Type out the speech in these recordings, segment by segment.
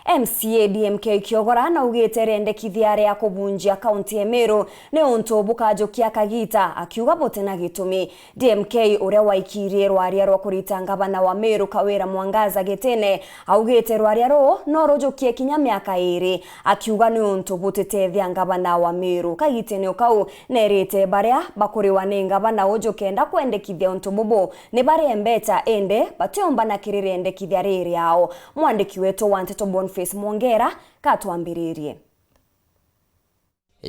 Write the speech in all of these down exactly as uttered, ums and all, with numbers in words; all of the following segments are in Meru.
M C A D M K Kiogora naugite riendekithia ria kubunjia kaunti ya Meru ni untu bukajukia kagita, akiuga butina gitumi. D M K uria waikirie rwaria rwa kurita ngavana wa Meru Kawira Mwangaza gitine, augite rwaria ruu no rujukie kinya miaka iri, akiuga ni untu butitethia ngavana wa Meru. Kagitene o kau nerite baria bakuriwa ni ngavana uju kenda kwendekithia untu bubu ni baria mbecha, indi batiumba na kiri riendekithia riri ao. Mwandiki wetu wa nteto Boniface Mwongera katwambiririe.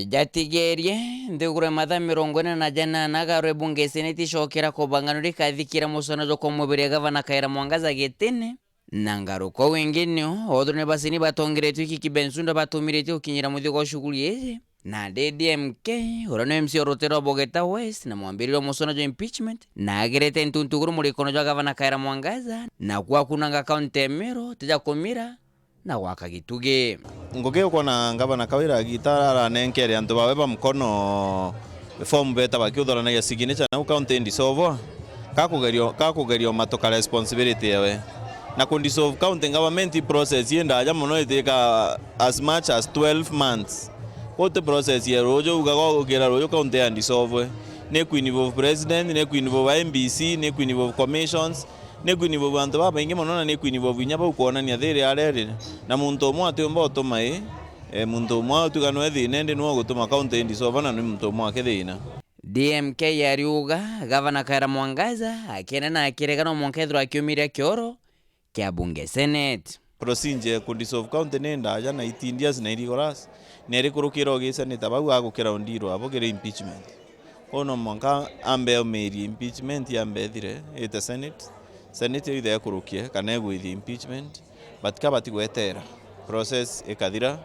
Jatigerie, nthiguru ya mathaa mirongo ina na janana agarwe bunge seneti icokera kubanganura ikathikira mucana jwa kumwibira gavana Kawira Mwangaza gitine. Na ngaruka wingi nio, othuru ni bacini batongeretwe iki Kibensunda batumiritwe gukinyira muthia gwa shughuli iji. Na D M K, uria ni M C a rutiri rwa Bogeta West na mwambiriria wa mucana jwa impeachment, na agerete ntuntu iguru murikono jwa gavana Kawira Mwangaza, na kwakunanga kaunti ya Meru, tija kumira, na gwaka gitugi. Ngugi ukwona ngavana Kawira agita aranenkere antu bawe ba mkono form beta bakiuthuranagia signature nau county indissolvwa, kakugerio kakugerio matuka responsibility yawe. Na ku dissolve county government i process i ndaja mono, itikaga as much as twelve months. Kwou ti process ya ruju ugaga ugukira ruju county ya dissolvwe. Ni ku involve president, ni ku involve M B C, ni ku involve commissions, ni ku involve antu babaingi mono, na ni ku involve inya bau kwonania thiri areri. Na muntu umwe atiumba utuma i, e, muntu umwe atuga nwe thina, indi nwe ugutuma county indissolve na ni muntu umwe ake thina. D M K ariuga, gavana Kawira Mwangaza akienda na akirega no mwanka ethirwa akiumiria kioro kia bunge senate. Procedure ku dissolve county ni ndaja na itindias na irigorous, na irikurukira ugiseneta bau agukira undirwa abo kiri impeachment. Kwou no mwanka ambe aumirie impeachment, ambe ethire ite senate, senate either ekurukie kana egwithie impeachment, but ka batigwetera, process ikathira,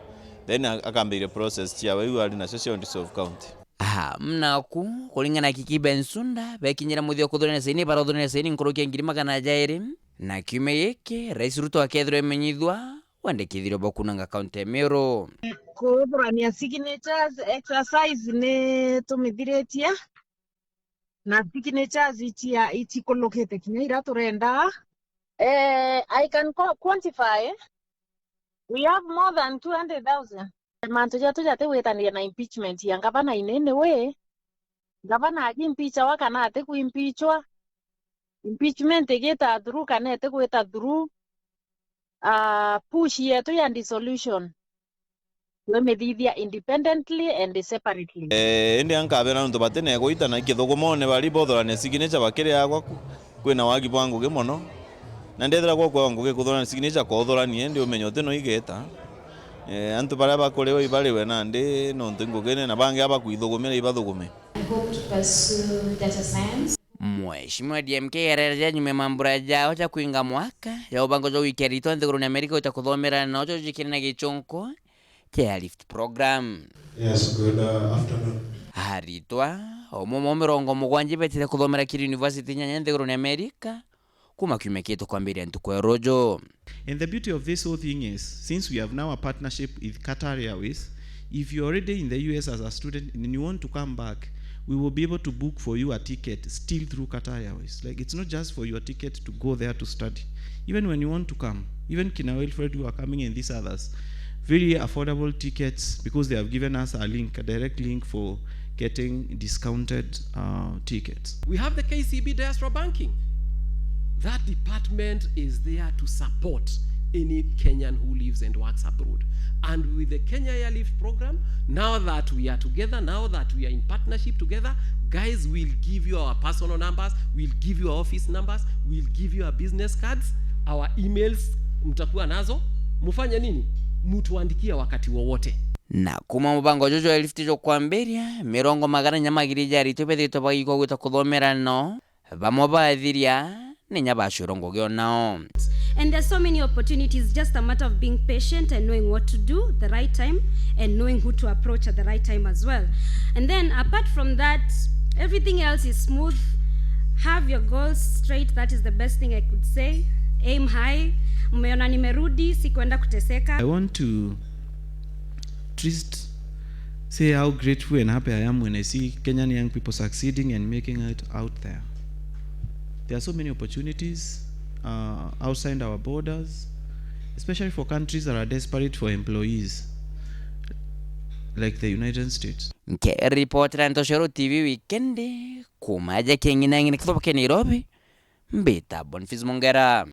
then a- akambiria process ciawe iu ari nacio cia dissolve county. Aha, mnaku, kuringana na Kiki Bensunda, bekinyira muthia kuthurania saini, barothurania saini nkuruki ya ngiri magana jairi. Na kiumia giki, Rais Ruto akethirwa emenyithua wendekithirio bwa kunanga kaunti ya Meru. Kuthurania signatures exercise ni tumithiritie, na signatures itia itikulukite kinya iria turenda. Eh, I can qu- quantify. We have more than two hundred thousand. Mantu jatu jatigwitania na impeachment ya ngavana inene we. Ngavana aji impeachawa kana atiku impeachwa. Impeachment igita through kana itigwita through. Ah, push yetu ya dissolution twimithithia independently and separately. Eh, indi ankabera nontu batina igwita na ikithugumone bari bothurania signature bakiri agwa ku-, kwina wagi bwa ngugi mono. Na ndethira gwa kwa ngugi kuthurania signature kothurania, indi umenye uti no igeta. Eh, antu baria bakuriwa ibariwe nandi nontu ngugine na bangi abakwithugumira ibathugume. I hope to pursue data science. Mheshimiwa D M K arere ja nyuma ya mambura jao ja kwinga mwaka ja ubango jwa gwikia aritwa nthiguruni ya Amerika gwita kuthomera nojo jikire na gichunku kia Lift Program. Yes, good, uh, afternoon. Aritwa, umwe mo mirongo mugwanja betire kuthomera kiri university nyanya nthiguruni ya Amerika, kuma kiumia kitu kwambiria ntuku ya ruju. And the beauty of this whole thing is, since we have now a partnership with Qatar Airways, if you're already in the U S as a student and you want to come back, we will be able to book for you a ticket still through Qatar Airways. Like, it's not just for your ticket to go there to study. Even when you want to come, even kina Wilfred who are coming and these others, very affordable tickets because they have given us a link, a direct link for getting discounted, uh, tickets. We have the K C B Diaspora Banking. That department is there to support any Kenyan who lives and works abroad. And with the Kenya Airlift program, now that we are together, now that we are in partnership together, guys, we'll give you our personal numbers, we'll give you our office numbers, we'll give you our business cards, our emails, mtakuwa nazo. Mfanye nini? Mtuandikie wakati wowote. Na kuma mubango juju jwa Lift jukwambiria, mirongo magana inya magiri ja aritwa bethitwe bagikwa gwita kuthomera no, bamwe bathiria, ninya bacwirwa ngugi o nao. And there's so many opportunities, just a matter of being patient and knowing what to do the right time and knowing who to approach at the right time as well. And then apart from that, everything else is smooth. Have your goals straight, that is the best thing I could say. Aim high. Mmeona nimerudi, sikwenda kuteseka. I want to just say how grateful and happy I am when I see Kenyan young people succeeding and making it out there. There are so many opportunities, uh, outside our borders, Especially for countries that are desperate for employees, like the United States. Nkiripotera Ntoshoro T V wikendi, kuuma aja king'inang'ina kithoba kia Nairobi, mbita Boniface Mongera.